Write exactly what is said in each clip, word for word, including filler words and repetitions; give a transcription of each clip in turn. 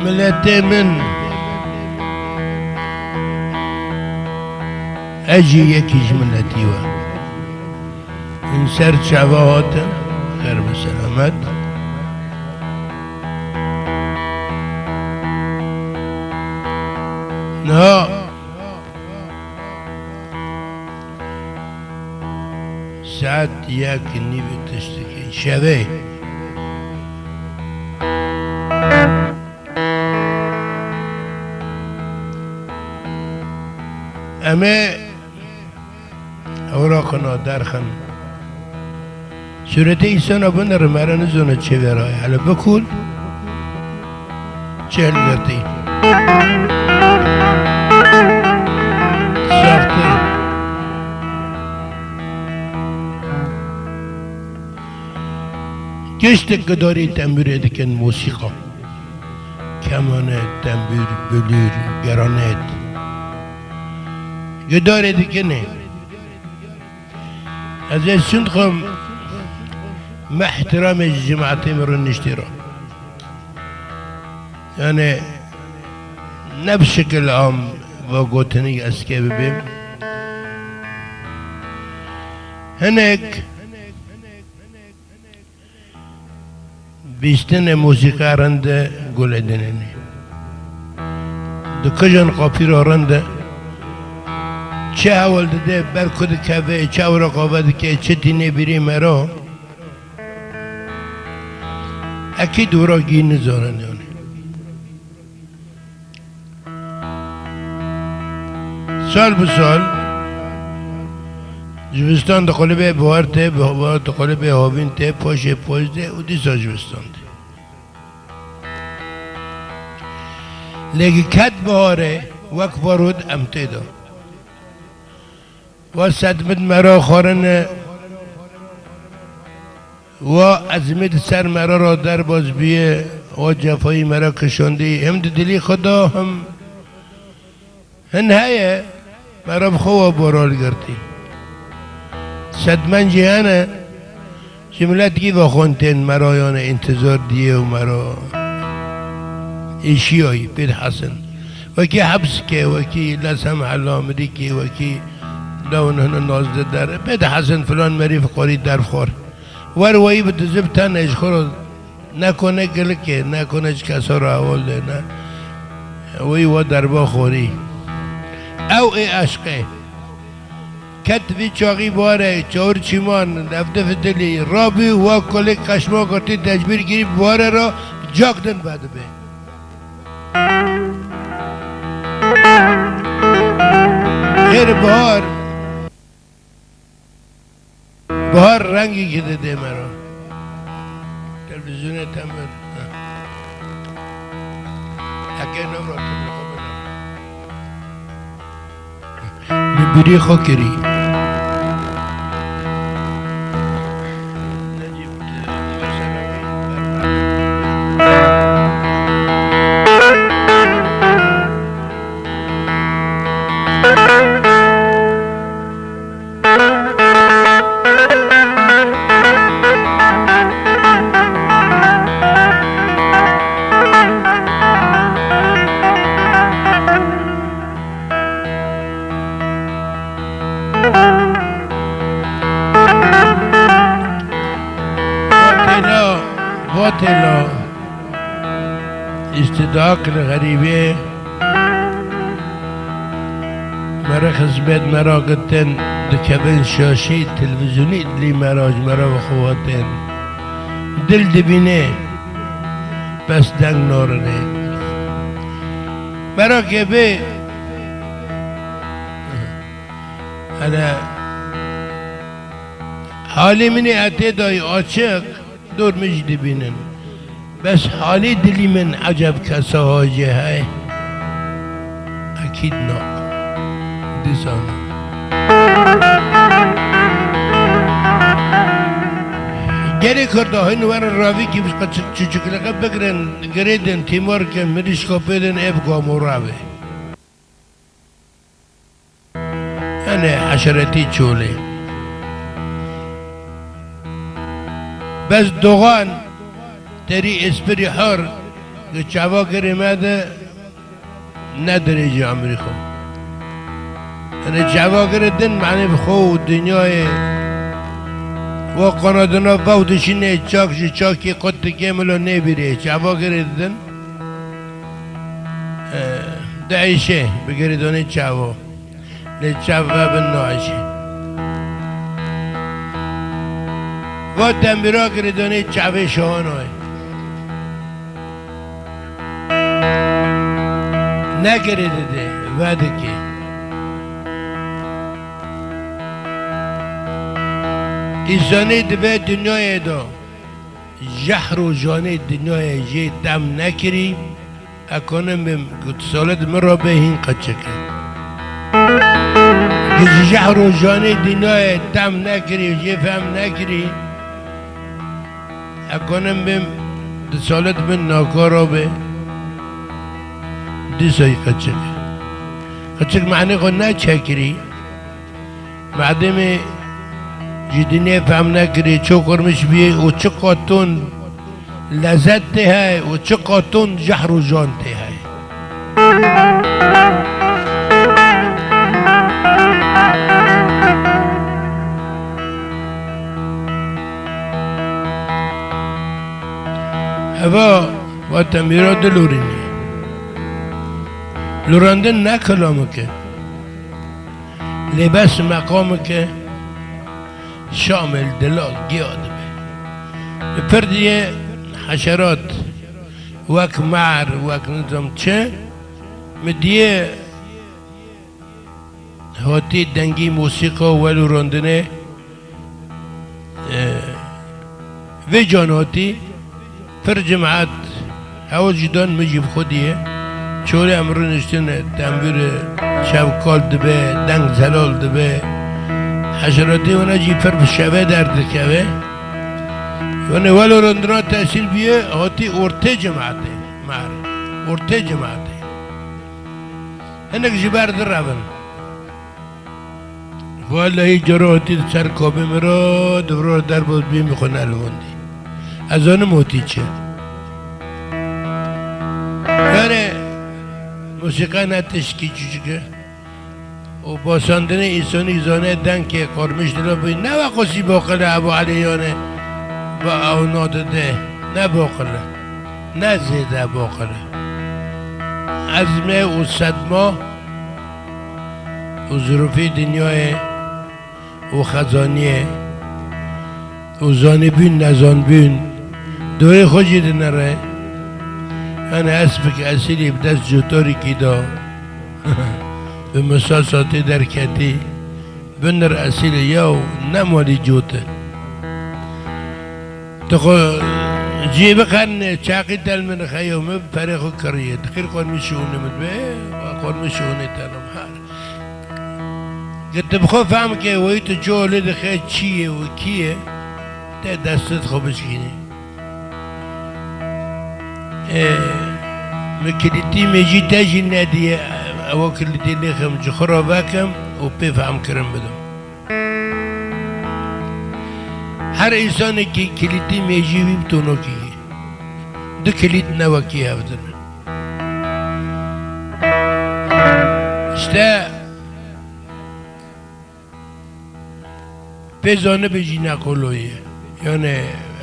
Miletê min, ez jî yekî ji miletî we. Hûn ser çava hatin, xêr bi selamet. Niha saet yek nîvê tiştekî şevê. Em ê ewraqina derxin. Sûretê îsana binêre, mere nizane çi vê re ye. Hele bikul, çi hilgirtî. Saxtir. Giştik gidarî tembûrê dikin mûsîqa. Kemanet, tembûr, bilûr, geranet. Gidarê dikinê. Ez ê şûn dixwim me ihtiramê ji cemaetê min rûniştî re. Yani ne bi şekil am ve gotinî ez kê bibêm. Hinek bîstinê mûsîqa rind e, gulê dinênê. Di kijan qapîra rind e, çi hewl dide, ber ku dikeve, çi ewraq ave dike, çi tîne bîrê me re. Ekîd wira gî nizanin yani. Sal bi sal, zivistan diqulibê, bihar tê, bihar diqulibê, havîn tê, poşê poş tê û dîsa zivistan tê. Lê gi ket biharê, wek barût em tê de. Wa sedmid me ra xwarine, wa ezmid ser me ra ra derbas biye, wa cefayî me ra kişandî, him di dilî xwe da, him hin heye, me ra bi xwe wa boral girtî. Sedmen jî hene, Ji milet gî vexwin tên me ra, yanê întizar diyê û me ra êşiyayî pê dihesin. Wekî hepsikê, wekî lesem hela mirîkê, wekî lewin hinin nazdê der. Pê dihesin filan merî fiqarî derxwar. Wer weyî bi dizib tenê ji xwe ra ne kone gilikê, ne kone ji kesa ra hewal dê, ne. Weyî wa derba xwarî. Ew ê eşqê. Ket vî çaxî barê, çawir çîman, levdif dilî, rabî wa kolê qeşma girtî, tecbîr girî, bi barê re cak din vedibe. Xêr bihar, bihar rengî ki dide me re. Televîzyonê tembûr. Heke navra tembûr xwe bide. Li bîrî xwe kirî. Vatêla, vatêla, îstidak li xerîbê, me re xizmet me ra gitin, dikevin şaşî, televîzyonî dilî me ra, ji me ra bi xwe vatên. Dil dibîne, bes deng narine. Merakê bê, hele halê min ê etê dayî açiq, dor min jî dibînin. Bes halê dilî min eceb kesa hacê heye? Ekîd na. Dîsa na. Gelê Kurda hin werin ravîkî çiçikliqe bigirin, girêdin, tîmar kin, mirîşka pêdin, ev gamo ravê. Ene eşeretî çolê. Bes doxan terî espirî hor, li çavakirê me de ne dirêjî emirî xwe. Yanî çavakirê din, manê bi xwe û dinyayê wa qanadina vav dişînê çak ji çakî qut dike, milo nêbîrê. Çavakirê din, e, diêşe bi girêdanê çawa. Lê çav ve bin naêşe. Va tembîra girêdanê çavê şahanoyê. Nekirê dide, vedikê. Însanê dibe dinyayê de, jehr û janê dinyayê jê dem nekirî, ekonim bim ku tu solet min re bê hîn qeçik e. Ji jehr û janê dinyayê dem nekirî, jê fehm nekirî, ekonim bim di solet min nakara be, dîsa yî qeçik. Qeçik manê xwe neçekirî. Mademê ji dinê fehm nekirî, ço qurmiş biyê û çi qatûn lezet tê heye û çi qatûn jehr û jan tê heye. Heva va tembîra dilorînî. Lorandin ne kilamik e. Lê bes meqamik e, şamil dila giya dibe. Li pir diyê heşerat, wek mar, wek nizam çi, mi diyê hatî dengî mûsîqa welorandinê, e, vê can hatî pir cimat hewl jî dan, min jî bi xwe diyê. Çorê em rûniştine, tembûrê şev kal dibe, deng zelal dibe. Heşeratê wana jî pir bi şevê derdikeve. Wana welorandina tesîr bûye, hatî ortê cimatê, mar, ortê cimatê. Hinek ji ber direvin. Wellehî cara hatî di ser kabê min re, di vir re derba bî min xwe nelivandî. Ez zanim hatî çi. Yanî, mûsîqe ne tişkî çûçik e. Û basandinê însanî zane dengê qarmiş dila bî. Ne wek xwe sî baqil e Ebû Elî yanî ba ew nadide. Ne baqil e. Ne zêde baqil e. Ezmê û sedma û zirûfê dinyayê û xezaniyê û zanîbûn nezanbûn dorê xwe jî dinere. Yanî espik esîlî bi dest cotarîkî da bi misasatê derketî. Binir esîlê yaw ne malî cot e. Tu xwe cihê biqerine, çaqî telmine xeyo min bi perê xwe kiriye. Dixîr qurmî şûnê min be, qurmî şûnê telim her. Gi tu bi xwe fehm ke weyî tu cihê lê dixe çi ye û kî ye, te destê xwe bişkînî. Ê, min kilîtî mêjî te jî nediye, ewa kilîtî lêxim ji xwe re vekim û pê fehmkirin bidim. Her însanekî kilîtî mêjî wî bi tonokî ye. Du kilît ne wekî hev din. Îşte, pê zanibê jî ne qolo ye. Yanî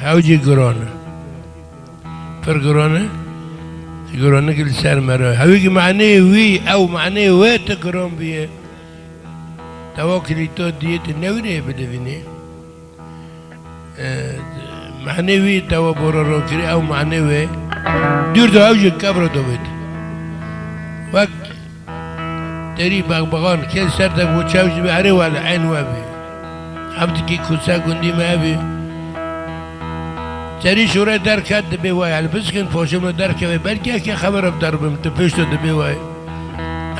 hew jî giran e. Pir giran e. Giranî ki li ser me re. Hewî ki maneyê wî, ew maneyê wê tu giran bûye. Tewa kilîto diyê tu newînê bidivînê. E, manê wî tewa bora ro kirî, ew manê wê dûr de ew jî kevro dovêt. Wek Terî bexbexan, kê ser de bo çaw jî be, erê wele, eyn we bî. Hevdikî kuse gundî me bî. Serî şûre derket dibê wayê. Helbiskin poşimle derkeve, belkî eke xeber ev derbim, tu pişto dibê wayê.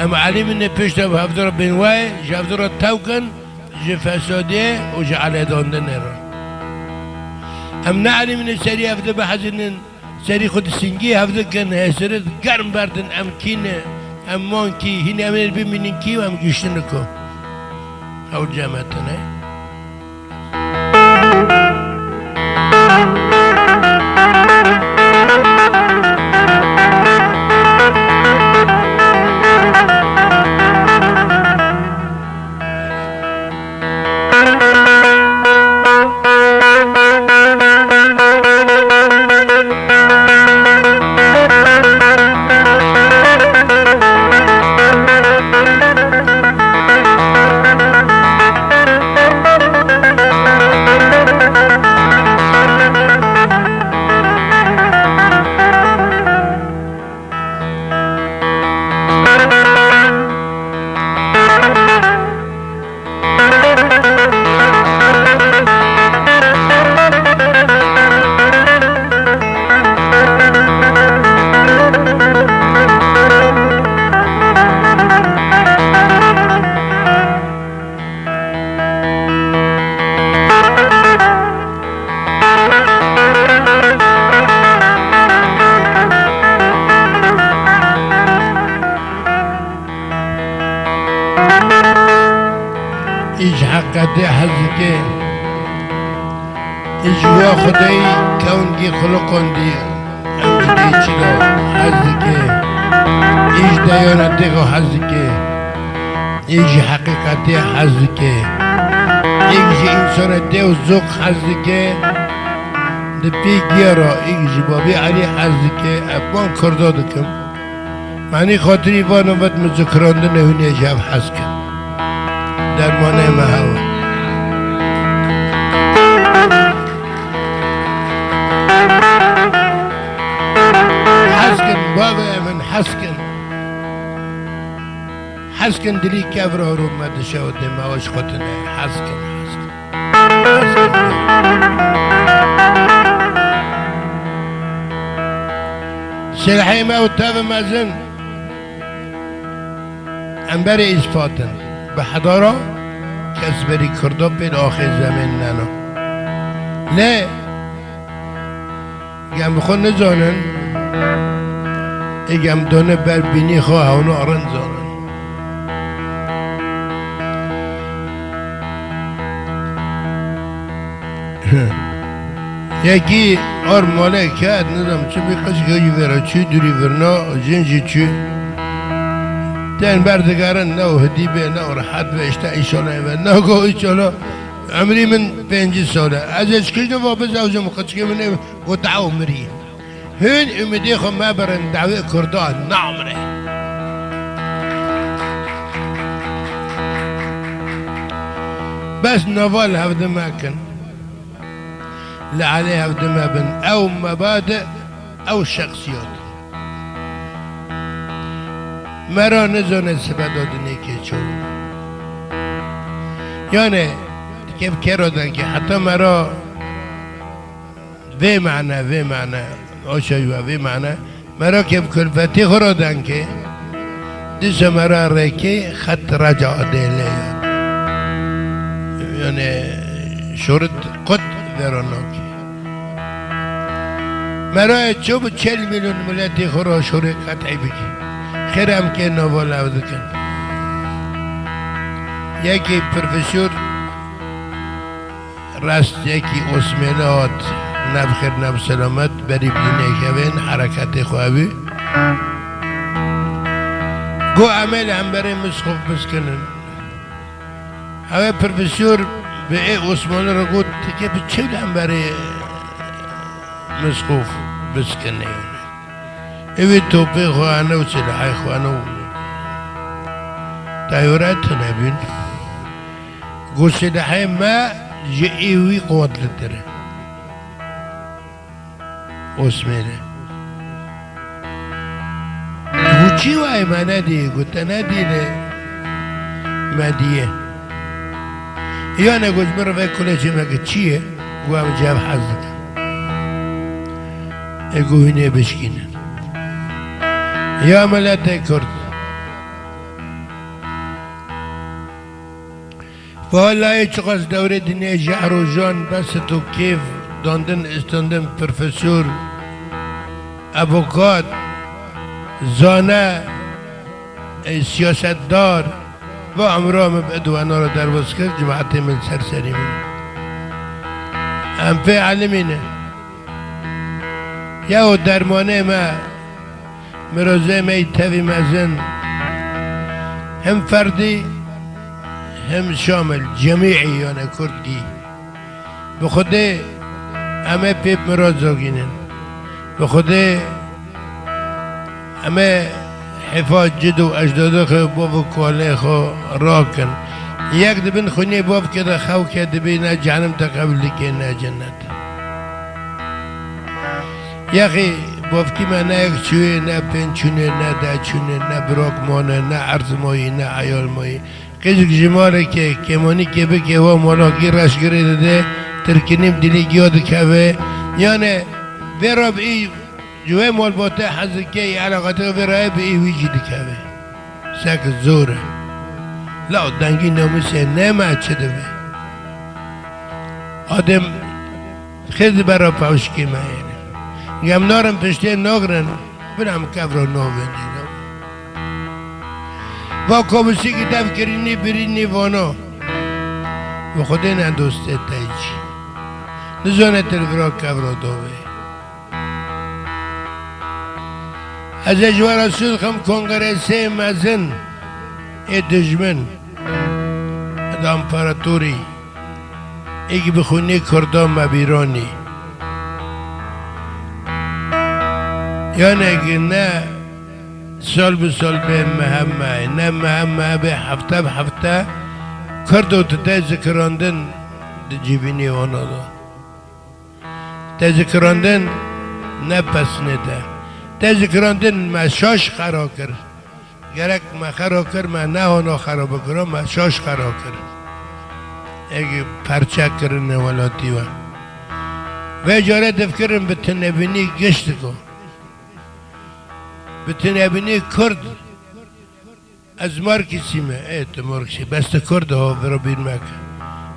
Em elî min ê pişto bi hevdora bên wayê, ji hevdora tewkin, ji fesadê û ji eledandinê re. Em ne elî min ê serî hevde bihezînin, Serî xwe di singê hev dikin, hêsirê germ berdin, em kî ne, em man kî, hîn em ê bimînin kî û em giştin ku. Ew cem e tune. Ji wa Xwedayî kewngî xuliqandî, em ji dê çila hez dike, ê ji deyanetê xwe hez dike, ê ji heqîqetê hez dike, ê ji însanetê û zok hez dike, di pêgiya re ê ji babê Elî hez dike, ev van Kurda dikim. Manî xatirî van û vet muzikirandine hûn ê ji hev hez kin. Dermanê me hewa. Hez kin, bavê min, hez kin. Hez kin dilî kevra rû me dişewitê me weş xwe tune. Hez kin, hez kin. Silahê me û tevê mezin em berê îspat in. Bi hedara kes berî Kurda pê li axê zemên neno. Lê gem bi xwe nizanin, ê gem dane ber bînî xwe hewna rind zanin. Yekî ar malê ket, nizam çi bî, qijka jî vêra çû, dûrî virna, jin jî çû. Tên berdigerin, ne û hidî bê, ne û rehet bê, işte înşallah eve. Nago înşallah, emrî min pêncî sal e. Ez ê çi kişto va bizewjim, qijkê min ê got ew mirî. Hûn umidê xwe mebirin, dawê Kurda namire. Bes nava li hevdime kin. Li alê hevdime bin. Ew mebadi, ew şexsiyat. Mera nizane sibe dadinê kê ço. Yani, dikê bi kero dengê. Heta mera Vê mane, vê mane, o şey ve, vê mane. Mera ke bi kulfetê xwe re dengê, dîsa mera rêkê xet reca dê lê ya. Yani, şorit qut vero nakê. Mera ço bi çel milyon miletê xwe re şorê qet'î bikî. Xêr em kê nava lev dikin. Yekê profesor Rest yekî Osmêli hat, ne bi xêr ne bi selamet, berî bi dinê kevên hereketê xwe bû. Got, em ê li hemberê Misxof biskinin. Ew ê profesor bi ê Osmanlî re got, tu kê bi çi li hemberê Misxof biskinê? Ê wî topê xwe ane û silahê xwe ane û teyare tune bûn. Got, silahê me ji ê wî quwetlitir e. Osmêne. Got, çi wayê me nedî? Got, te nedîne, me diye. Yane got, ji min re vê kulê çê me ki çi ye? Got, em ji hev hez dikin. Ê got, hûn ê bişkînin. Ya miletê Kurd. Vallahi çiqas dewrê dinê ji erojan besit û kêf dandin, istandin, profesor, avokat, zane, e, siyasetdar, va emra min bi idwana re derbas kir, cemaetê min ser serî min. Em pê elimî ne. Ya û dermanê me, mirozê me yî tevî mezin, him ferdî, him şamil, cemîî, yani kurdkî. Bi Xwedê em ê pê bi miroz zogînin. Bi Xwedê em ê hêfa cid û ecdadê xwe, bav û kalê xwe rakin. Yek di bin xwînê bavkê de xew ke dibê ne cehennem te qebûl dike ne cennet. Yexî bavkî me ne yek çûyê, ne pênc çûnê, ne deh çûnê, ne birak mane, ne erz mayî, ne eyal mayî. Qîzk ji malekê kêmanîkê bike, wa malakî reşgirê dide, tirkinî bi dilî giya dikeve. Yanê vê re bi î ji wê malbatê hez dike, î eleqatê vê rayê bi î wî jî dikeve. Sek zor e. Law dengî namûsê neme çi dibe? Adem xêr dibe re pawşikê me yêne. Gem narin piştê nagrin, bira em kevra navênê. Va komûsîkî dev kirînî birînî vana. Bi Xwedê ne dostê te jî. Nizane te li vira kevra dawê. Ez ê ji we re sûd xim kongresê mezin ê dijmin, ê împaratorî, ê ki bi xwînê Kurda me bîranî. Yanekî ne sal bi sal bê mehem me, ne mehem me bê hefte bi hefte, Kurdo tu te zikirandin di civînê wana de. Te zikirandin ne pesnê te. Te zikirandin me şaş xera kir. Gerek me xera kir, me nehana xera bikira, me şaş xera kir. Ê ki perçe kirine welatî we. Vê carê difikirin bi tinebînî giş diko. Bi tinebînî Kurd. Ez Marksî me, ê tu Marksî, bes tu Kurd ho, vira bîr meke.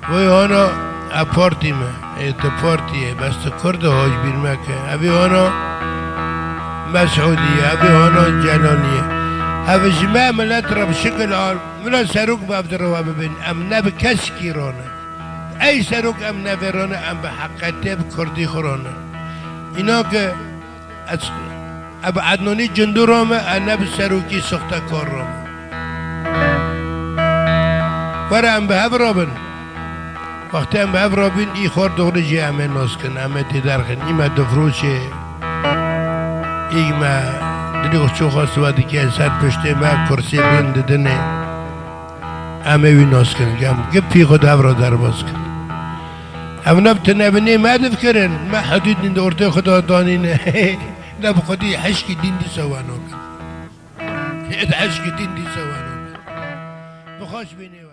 Vê hona, e, partî me, ê tu partî ye, bes tu Kurd ho, ji bîr meke. Evî hona Mesûdî ye, evî hona Celalî ye. Ev ji me milet re bi şikil al, mila serok bi ev di rewa bibin. Em ne bi kesikî rane. Ey serok em ne vê rane, em bi heqetê, bi Kurdî xwe rane. Îna ki Ez, ev Ednanî cindû rame, e ne bi serokî soxtekar rame. Were em bi hev rabin. Wextê em bi hev rabin, î xwar doğru jî em ê nas kin, em ê tê derxin. Î me difroşê, î me dilê xwe çoxa siwa dike, ser piştê me kursê bên didinê. Em ê wî nas kin, em gipî xwe di hev re derbas kin. Ev ne bi tinebinê me difikirin, me hudûdên di ortê xwe de danîne. Ne bi xwedî hişkî dîn dîsa we nakin. Hê di hişkî dîn dîsa we nakin. Bi xweş bînê we.